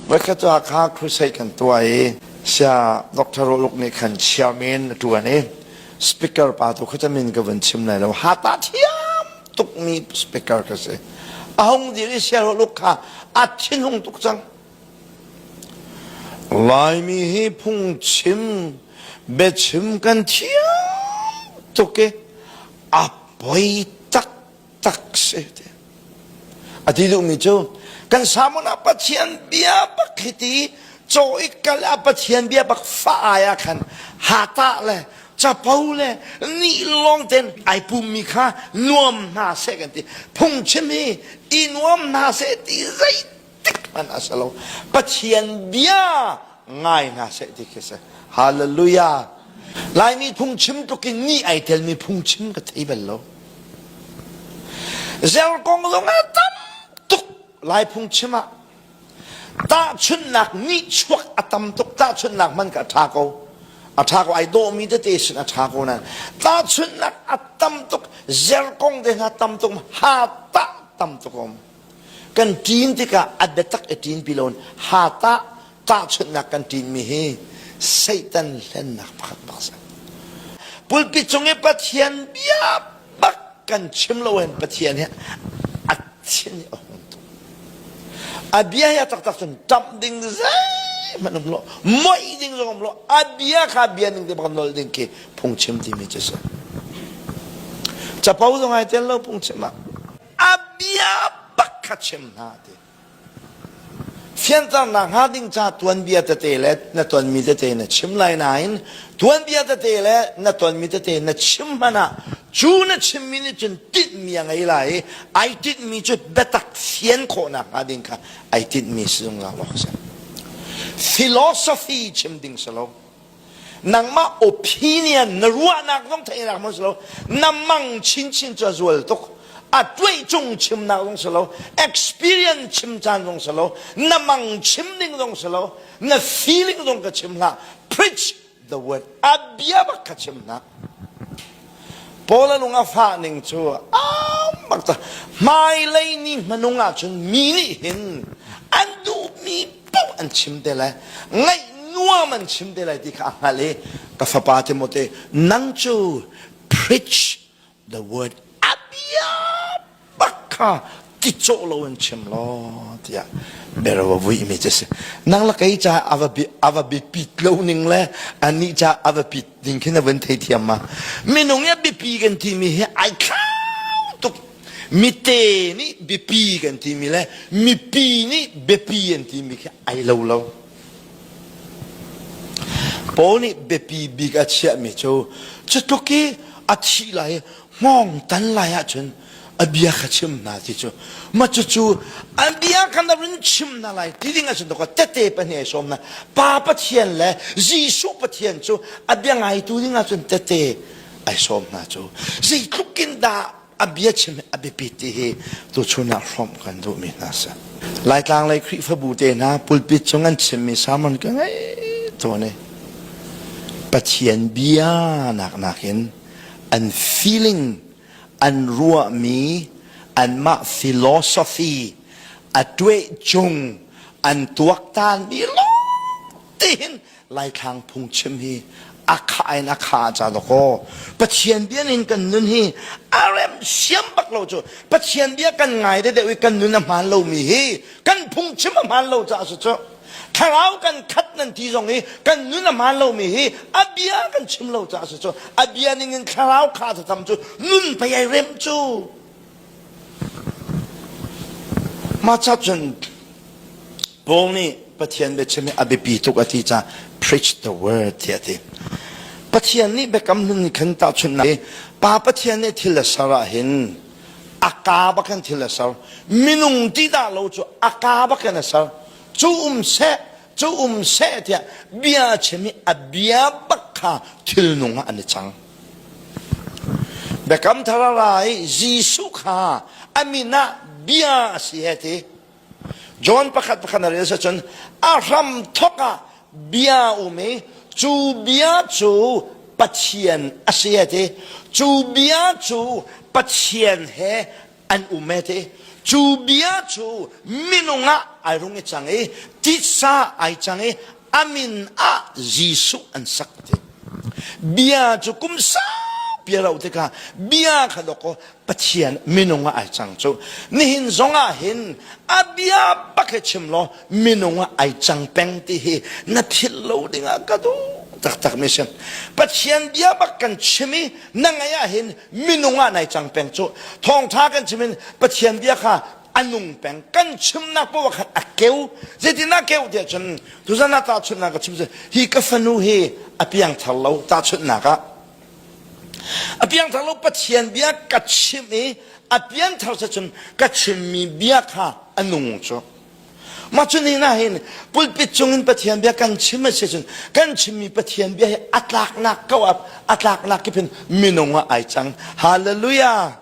Voikhat cu Hakha crusade kan tuah i sia Dr. Roluk nih khan chairman a ṭuan i speaker pa tu kha min ka vun chim lai lo. Hata thiam tukmi speaker ka si. A hung dir i sia Roluk kha a thinhung tuk cang. Laimi hi phungchim biachim kan thiam tuk i a poi taktak si ti. A ti duhmi cu kan sermon ah Pathian bia bak hi ti caw i kal ah Pathian bia bak fa ai ah khan hata le capo le nih lawng ten ai pummi kha nuam hna seh kan ti. Phungchim hi i nuam hna seh ti zei tik hmanh a si lo Pathian bia ngai hna seh ti khi si hallelujah Laimi phungchim tluk in ni ai telmi phungchim ka thei bal lo zer kong zong ah tam tuk Lai phungchim ah tahchunhnak nih chuak a tam tuk tahchunhnak hman ka ṭha ko a ṭha ko ai dawhmi tete sin a ṭha ko nain tahchunhnak a tam tuk zer kong te hna tam tuk ha tah tam tuk um Kan ṭin tikah a biatak i ṭinpi loin ha tah tahchunhnak kan ṭinmi hi Satan hlennak pakhat bak si. Pulpit cung i Pathian bia bak kan chim lo hin Pathian hi a thin hi a hung tuk. A bia hi a taktak cun ṭamh ding zeihmanh um lo, moih ding zong um lo, a bia kha bia ning te bak nolh ding khi phungchim timi cu si. Capo zong ai tel lo phungchim ah. A bia bak kha chim hna ti. Fianternak hnga ding ca tuanbia tete le na tonmi tete na chim lai nain tuanbia tete le na tonmi tete na chim hmanh ah cu na chimmi nih cun tinhmi a ngei lai i ai tinhmi cu biatak fian khawhnak hnga ding kha ai tinhmi si zungzal awk a si. Philosophy chim ding si lo. Nangmah opinion na ruahnak zong theihnak hmang si lo na mang chinchin cu a zual tuk a tuai cung chimnak zong si lo experience chim caan zong si lo na mang chim ding zong si lo na feeling zong ka chim hlah preach the word a bia bak ka chim hna Paul a lung a fah ning cu am bak ta hmailei ni hmanung ah cun mi nih hin an duhmi paoh an chim te lai ngaih nuam an chim te lai ti kha a hngalh i ka fapa Timote nang cu preach the word a bia bak kha ti cawh lo in chim law tiah bia va vuimi cu si nang le kei ca a va biapit lo ning le anih ca a va pit ding khin a vun theithiam ma minung i a biapi kan timi hi ai thlau tuk mite nih biapi kan timi le mipi nih biapi an timi khi ai lo lo Paul nih biapi bik a chiahmi cu cutluk i a thih lai hngawng tan lai ahcun a bia kha chim hna ti cu ma cucu a bia kha na run chim hna lai ti ding ahcun ka tete pahnih ai sawm hna pa Pathian le Jesuh Pathian cu a bia ngaitu ding ahcun tete ai sawm hna cu zeitluk in dah a bia chim a biapit ti hi tuchun ah hrawmh kan duhmi hna si Laitlang lei Khrihfabu te hna pulpit cung an chimmi sermon ka ngei tawn i Pathian bia nak nakin an feeling an ruahmi anmah philosophy a tueh cung an tuaktanmi lawng tihin Laithlang phungchim hi a kha in a kha ca dakaw Pathian bia in kan nun hi a rem siam bak lo cu Pathian bia kan ngai deuh i kan nun a hmaan lomi hi kan phungchim a hmaan lo caah si cu Thlarau kan khat nan ti zong i kan nun a hmaan lomi hi a bia kan chim lo caah si cu a bia ning in thlarau kha thlacam cu nun pei ai rem cu mah ca cun Paul nih Pathian biachim hi a biapi tuk a ti ca preach the word tiah a ti Pathian nih biakam hlun khan tahchunhnak pa Pathian nih thil a ser ah hin a kaa bak in thil a ser minung ti dah lo cu a kaa bak in a ser cu um seh cu um seh tiah bia a chim i a bia bak kha thilnung ah an i cang biakam thar a ra i Jesuh kha a min ah bia a si he ti John pakhat pakhat na rel cun a hram thok ah bia um i cu bia cu Pathian a si a ti cu bia cu Pathian he an um e ti. Cu bia cu minung ah ai rung i cang i titsa ai cang i a min ah Jesuh an sak ti. Bia cu kum saupi a rauh tikah bia kha dawkaw Pathian minung ah ai cang cu. Nihin zong ah hin a bia bak hi chim law minung ah ai cang peng ti hi na philh lo dingah ka duh taktak mi si. Pathian bia bak kan chim i na ngai ah hin minung ah nai cang peng cu. Thawngtha kan chim in Pathian bia kha a nung peng kan chimnak poah khan a keu zeitin a keu tiah cun tuzan ah tahchunhnak ka chim hi ka fanu hi a piangthar lo tahchunhnak ah a piangthar lo Pathian bia ka chim i a pianthar cun ka chimmi bia kha a nung cu mah cu ni na hin pulpit cungin Pathian bia kan chim a si cun kan chimmi Pathian bia hi a tlaknak ko a tlaknak kip hin minung ah ai cang hallelujah.